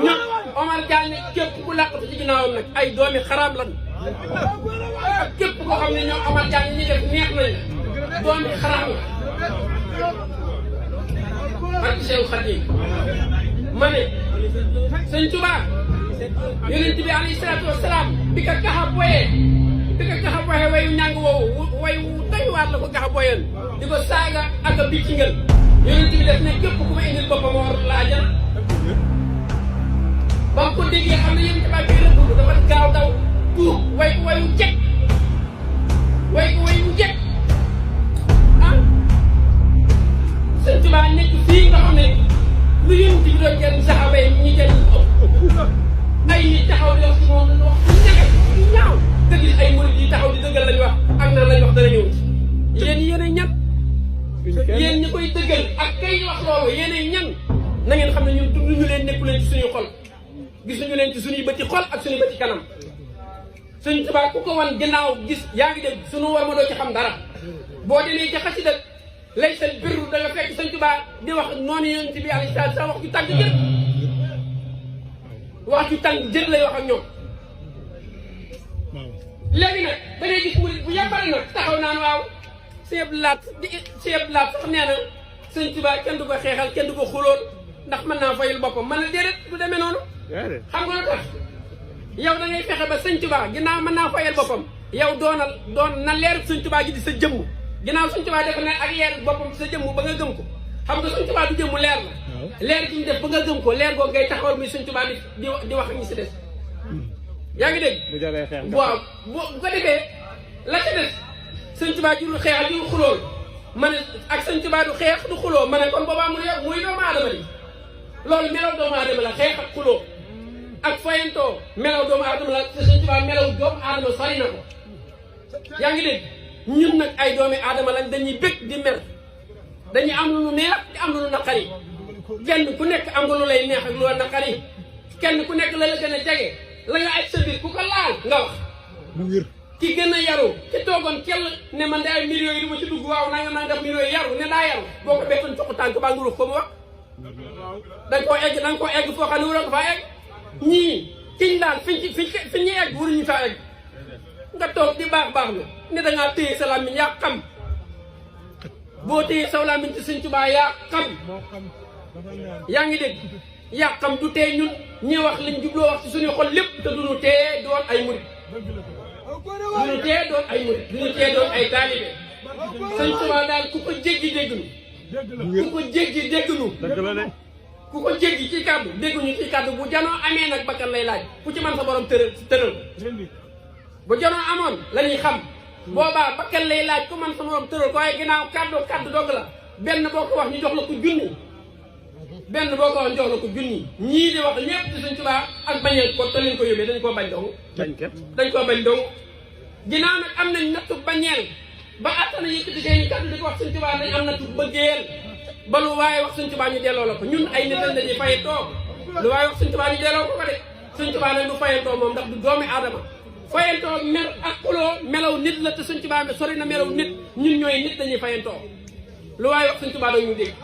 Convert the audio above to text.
ñëpp Omar Diagne képp ku làqatu ci ginnaawam nag ay doomi xaraam lan ak képp koo xam ne ñoom Omar Diagne ñi def neex nañ doomi xaraam la ak Cheikh Khadim ma ne sëñ Tuubaa yonent bi alayhi salaatu wasalaam bi ka gaxa boyee wayu ñàng woowu way wu doy waar la ko gaxa boyeen di ko saaga ak a bicci ngel yonent bi def ne képp ku ma indil boppam war laajal ba mu ko déggee xam ne yéen ci bàyyi rëbb dafa gaaw daw tuub wayu jekk wayu jekk ah sëñ Tuubaa nekk fii nga xam ne lu yonent bi doon jëriñ saxaaba yi ñu jëriñ ay nit taxaw di wax ci moom lu wax lu ñagal lu ñaaw nga gis ay murid yi taxaw di dëggal lañu wax ak naan lañu wax dana ñëw yéen yéenay ñan yéen ñi koy dëggal ak kay wax loolu yéenay ñan na ngeen xam ne ñun dunduñu leen nekku leen ci suñu xol gisuñu leen ci suñuy bëti xol ak suñuy bëti kanam Sëñ Tuubaa ku ko wan ginnaaw gis yaa ngi dégg suñu war ma doo ci xam dara boo demee ci xasida laysal birru da nga fekk Sëñ Tuubaa di wax noonu yonent bi alayhi salaam wax ju tàng jër wax ju tàng jër lay wax ak ñoom léegi nag da ngay gis murid bu yàmbare nag taxaw naan waaw Sëñ Laat sax nee na Sëñ Tuubaa kenn du ko xeexal kenn du ko xulool ndax mën naa fayul boppam man na déedéet du demee noonu xam nga lu tax yow da ngay fexe ba Sëñ Tuubaa ginnaaw mën naa fayal boppam yow doon na leer Sëñ Tuubaa gi di sa jëmm ginnaaw Sëñ Tuubaa def na ak leer boppam sa jëmm ba nga gëm ko xam nga Sëñ Tuubaa du jëmm leer la leer gi ñu def ba nga gëm ko leer googu ngay taxawal muy Sëñ Tuubaa di wax ak ñi si des yaa ngi dégg waaw bu ko defee la ca des Sëñ Tuubaa jurul xeex ak jurul xulool ma ne ak Sëñ Tuubaa du xeex du xuloo ma ne kon boobaa muy doomu aadama di loolu melaw doomu aadama la xeex ak xuloo ak fayantoo melaw doomu aadama la te Sëñ Tuubaa melaw doomu aadama sori na ko yaa ngi dégg ñun nag ay doomi aadama lañ dañuy bëgg di mer dañuy am lu neex di am lu naqari kenn ku nekk am nga lu lay neex ak lu la naqari kenn ku nekk la la gën a jege la nga aj sa biir ku ko laal nga wax ki gën a yaru ki toogoon kell ne man de ay millions yi du ma ci dugg waaw nanga millions yi yaru ne daa yaru boo ko bettoon coq tànk baa ngurux ko mu wax da nga koo egg foo xam ne waroo ko faa egg ñii kiñ daal fi ñu egg waruñu faa egg nga toog di baax na ne da ngaa téye sa làmmiñ yaa xam boo téye sa làmmiñ ci Sëñ Tuubaa yaa xam yaa ngi dégg yaa xam du tee ñun ñi wax liñ jubloo wax ci suñu xol lépp te duñu tee doon ay murid duñu tee doon ay murid duñu tee doon ay taalibe Sëñ Tuubaa daal ku ko jéggi déggnu ku ko jéggi déggnu ku ko jéggi ci kàddu dégguñu ci kàddu bu janoo amee nag bakkan lay laaj ku ci man sa borom tëral bu janoo amoon la ñuy xam boobaa bakkan lay laaj ku man sa borom tëral ko waaye ginnaaw kàddu dogg la benn boo ko wax ñu jox la ko junni benn boo ko wax ñu jox la ko junni ñii di wax ñëpp ci Sëñ Tuubaa ak bañeel ko te leen ko yóbbee dañ koo bañ dong dañ koo bañ dong ginnaaw nag am nañ nattu bañeel ba attana yëkkati seeni kàddu di ko wax Sëñ Tuubaa nañ am nattu bëggeel ba lu waaye wax Sëñ Tuubaa ñu delloo la ko ñun ay nit lañ dañuy fayantoo lu waaye wax Sëñ Tuubaa ñu delloo ko ko de Sëñ Tuubaa nag du fayantoo moom ndax du doomi aadama fayantoo mer ak xuloo melaw nit la te Sëñ Tuubaa sori na melaw nit ñun ñooy nit dañuy fayantoo lu waaye wax Sëñ Tuubaa dañuy dégg